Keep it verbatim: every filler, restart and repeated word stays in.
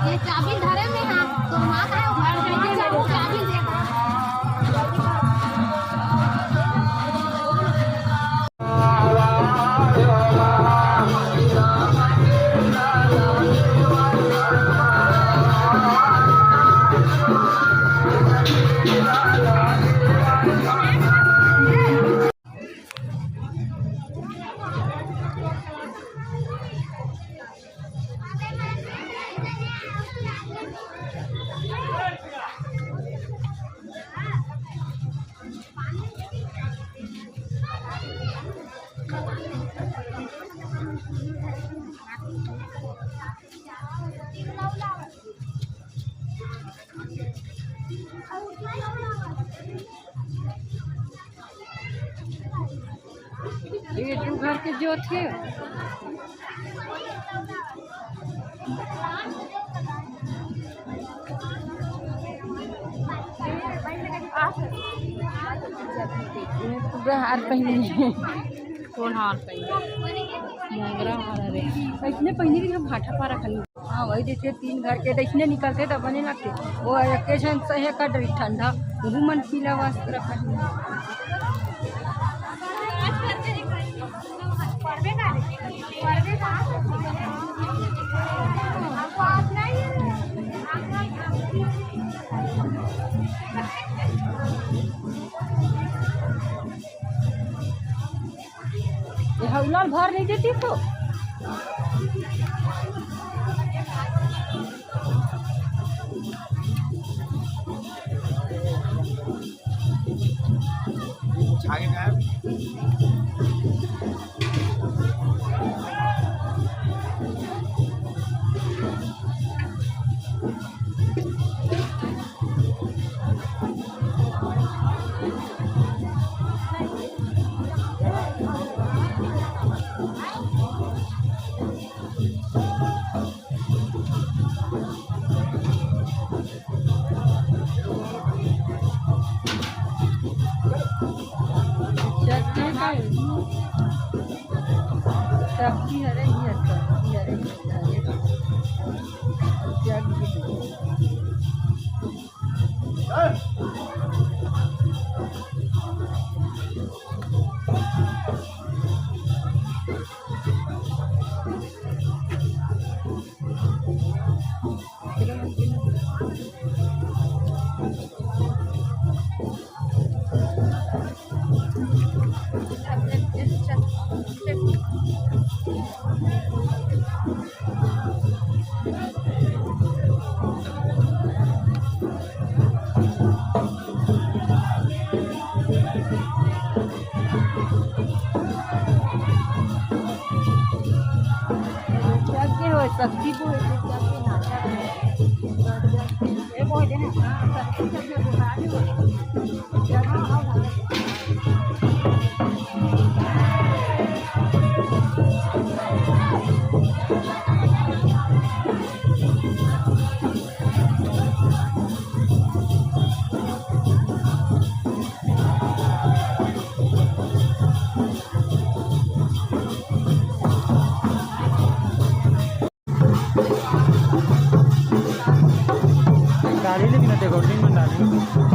ये चाबी धरे में हा, तो माँ का है, वो घर जाके चाबी, चाबी दे। ये दू घर के जोत हे। पूरा हार पहिने हे। कौन हार पहिने? मोंगरा हार रे। अइसने पहिने रहिथे भाटा पारा खाली। हाँ, वही जइसे तीन घर के अइसने निकलथे त बने लगथे। वो एके झन सहे का डरी ठंडा, उहू मन पीला वस्त्र पहिने। ये हौला भर नहीं देती तो। छागे का है। चटनी का है? सब्जी हरे ही है, सब्जी हरे ही है। जग भी है। सब्जी को एक एक करके नाश्ता करें। ये वो है ना, हाँ, सब्जी, सब्जी, सब्जी, सब्जी। गाड़ी लेकिन देखो, तीन घंटा नहीं।